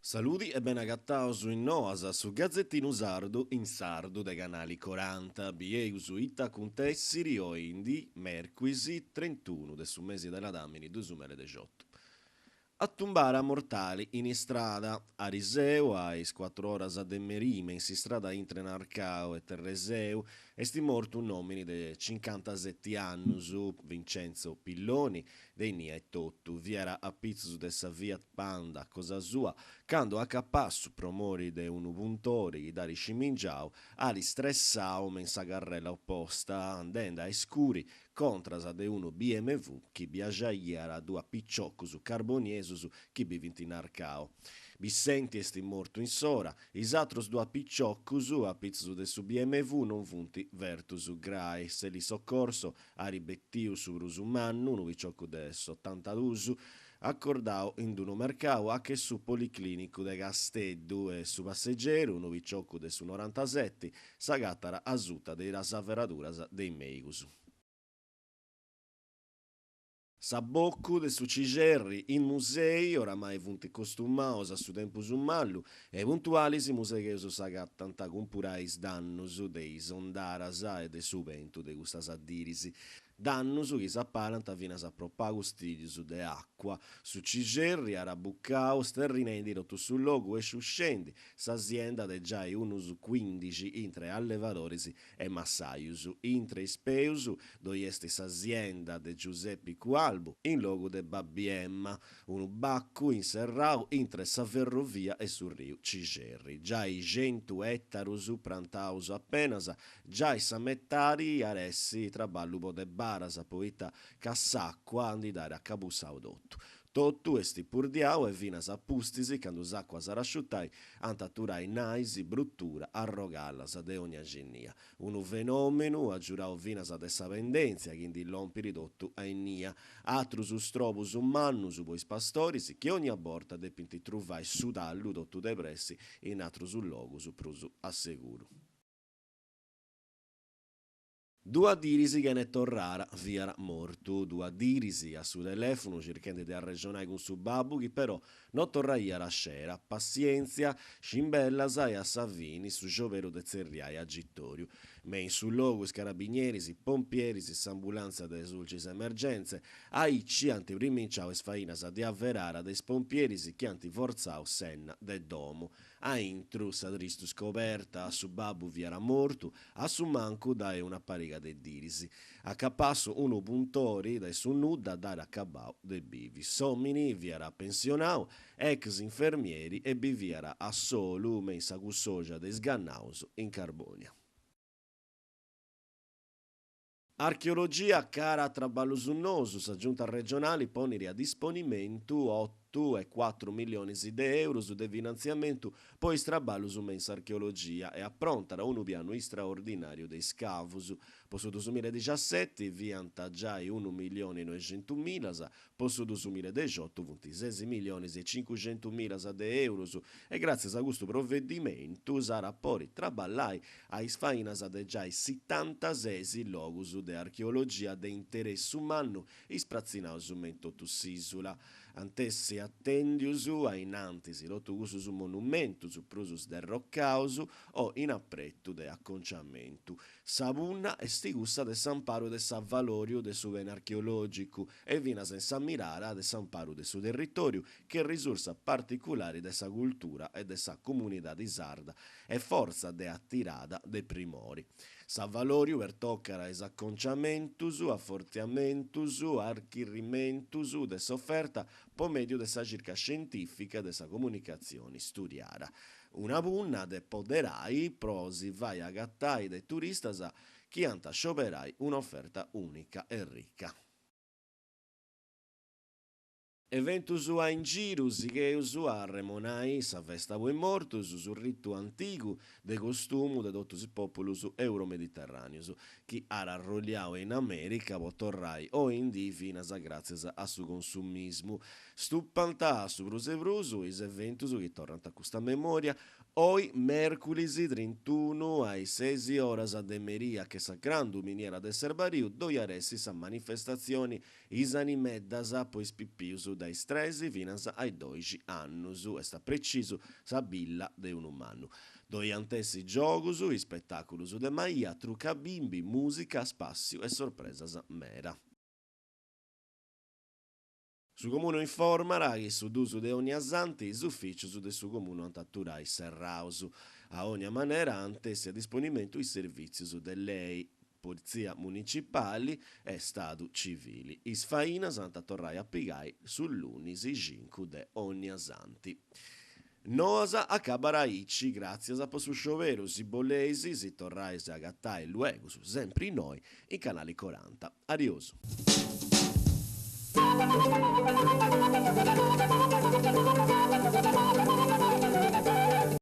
Saludi e bene agataus in Noas, su gazetinu sardu in sardu de Canali Coranta. Bieus ita acuntessiri oi in dì, mèrcuis trentunu de su mesi de ladàmini dusumeledexotu. Atumbara mortali in istrada. Ariseu, a is cuatru oras de merì, me in s'istrada intre Narcau e Terreseu, est mortu un'òmini de cincantaseti annus, Vincenzo Pilloni, de innia etotu. Fiat a pitzus de sa Fiat Panda cosa sua, candu a capassu, pro mori de unu puntori chi dd'at scimingiau, at stressau me in sa carrela oposta, andendi a iscuri contras de unu BMW chi biaxaiat duas piciocus carboniesus chi bivint in Narcau. Bissenti est mortu in s'ora, is atrus duas piciocus a pitzus de su BMW non funt fertus grai. S'elisoccorso at betiu su prus mannu, unu piciocu de s'otantadus, acordau in unu mercau a che su Policlinicu de Casteddu e su passegeru, unu piciocu de su norantaseti, s'agatat asuta de is averaduras de is mèigus. S'abocu de su Cixerri in Musei oramai funt costumaus a su tempus mallu e puntualis is musegheus s'agatant a cumpurai is dannus de is ondaras e de su bentu de custas diris. Dannus chi s'aparant finas pro pagus stìddius de àcua. Su Cixerri at abucau sterrinendi totu su logu e sciuscendi sa sienda de giai unus cuìndixi intre allevadoris e massajus. Intre is peus ddoi est sa sienda de Giusepi Cualbu in logu de Babiemma, unu bacu inserrau intre sa ferrovia e su riu Cixerri. Giai centu ètarus prantaus apenas, giai sa metadi at essi traballu po de baras, poita ca s'àcua ndi dd'at acabussau totu. Totu est purdiau e finas a pustis, candu s'àcua s'at a asciutai, ant a aturai nais, brutura, arrogallas de ogna genia. Unu fenòmenu agiurau finas de sa pendèntzia chi ndi lòmpiri totu a innia. Atrus strobus mannus po is pastoris chi ogna borta depint truvai su tallu totu de pressi in atrus logus prus a seguru. Duas diris chene torrara, fiat mortu. Duas diris a su telèfonu circhendi de arrexonai cun su babbu chi però no torraiat a scera. Passièntzia, scimbellas e a sa fini su scioberu de tzerriai agitòriu. Me in su logu is carabinieris, pompieris, s'ambulàntzia de Sulcis Emergenze. Aici ant priminciau is fainas de averara de is pompieris chi ant fortzau s'enna de domu. A intru sa tristu scoberta, su babbu fiat mortu, a su mancu dae una pariga de diris. A capassu unu puntori dae su nudda dd'at acabau de bivi. S'òmini fiat pensionau, ex infermieri e biviat a solu me in sa cussoja de is Gannaus in Carbònia. Archeologia cara a traballus nous, sa Giunta regionali ponit a disponimentu otu e cuatru millionis de eurus de finantziamentu po is traballus me in s'archeologia e aprontat unu pianu istraordinàriu de iscavus. Po su dusumiladixaseti fiant giai unu millioni e noixentumilas, Po su dusumiladexotu funt ses millionis e cincuxentumilas de eurus e gràtzias a custu provedimentu s'at a podi traballai a is fainas de giai sitantases logus de archeologia de interessu mannu ispratzinaus me in totu s'ìsula. Ant essi atèndius a in antis totu cussus monumentus prus sderrocaus o in apretu de aconciamentu. Sa punna est cussa de s'amparu de s'avalòriu de su bene archeològicu e finas in sa mirada de s'amparu de su territòriu che risursa particulari de sa cultura e de sa comunidadi sarda e fortza de atirada de primori. S'avalòriu pertocat is aconciamentus, afortiamentus, archirrimentus de s'oferta po mèdiu de sa circa scientìfica e de sa comunicatzioni studiada. Una punna de poderai pro si fai agatai de turistas chi ant a scioberai un'oferta ùnica e rica. Eventus a in giru, sigheus a arremonai sa festa po is mortus, su ritu antigu de costumu de totus is pòpulus euromediterràneus, chi at arrolliau in Amèrica po torrai oindii finas gràtzias a su consumismu. Stupant a su prus e prus is eventus chi torrant a custa memòria. Oi, mèrculis trintunu, a is sesi oras de merie a che sa grandu miniera de Serbariu, ddoi at essi sa manifestatzioni Is Animeddas po is pipius dae is tres finas a is doixi annus, est a precisu sa billa de unu mannu. Ddoi ant essi giogus, ispetàculus de maia, trucabimbi, mùsica, spàssiu e sorpresas meda. Su Comunu informat chi su duus de onniasanti is ufìcius de su Comunu ant a aturai serraus. A ònnia manera ant essi a disponimentu is servìtzius de lei, Politzia Municipali e Stadu Civili. Is fainas ant a torrai a pigai su lunis cincu de onniasanti. Noas acabat aici, gràtzias po su scioberu, si boleis si torrais a agatai luegus, sempri innoi, in Canali Coranta. Adiosu.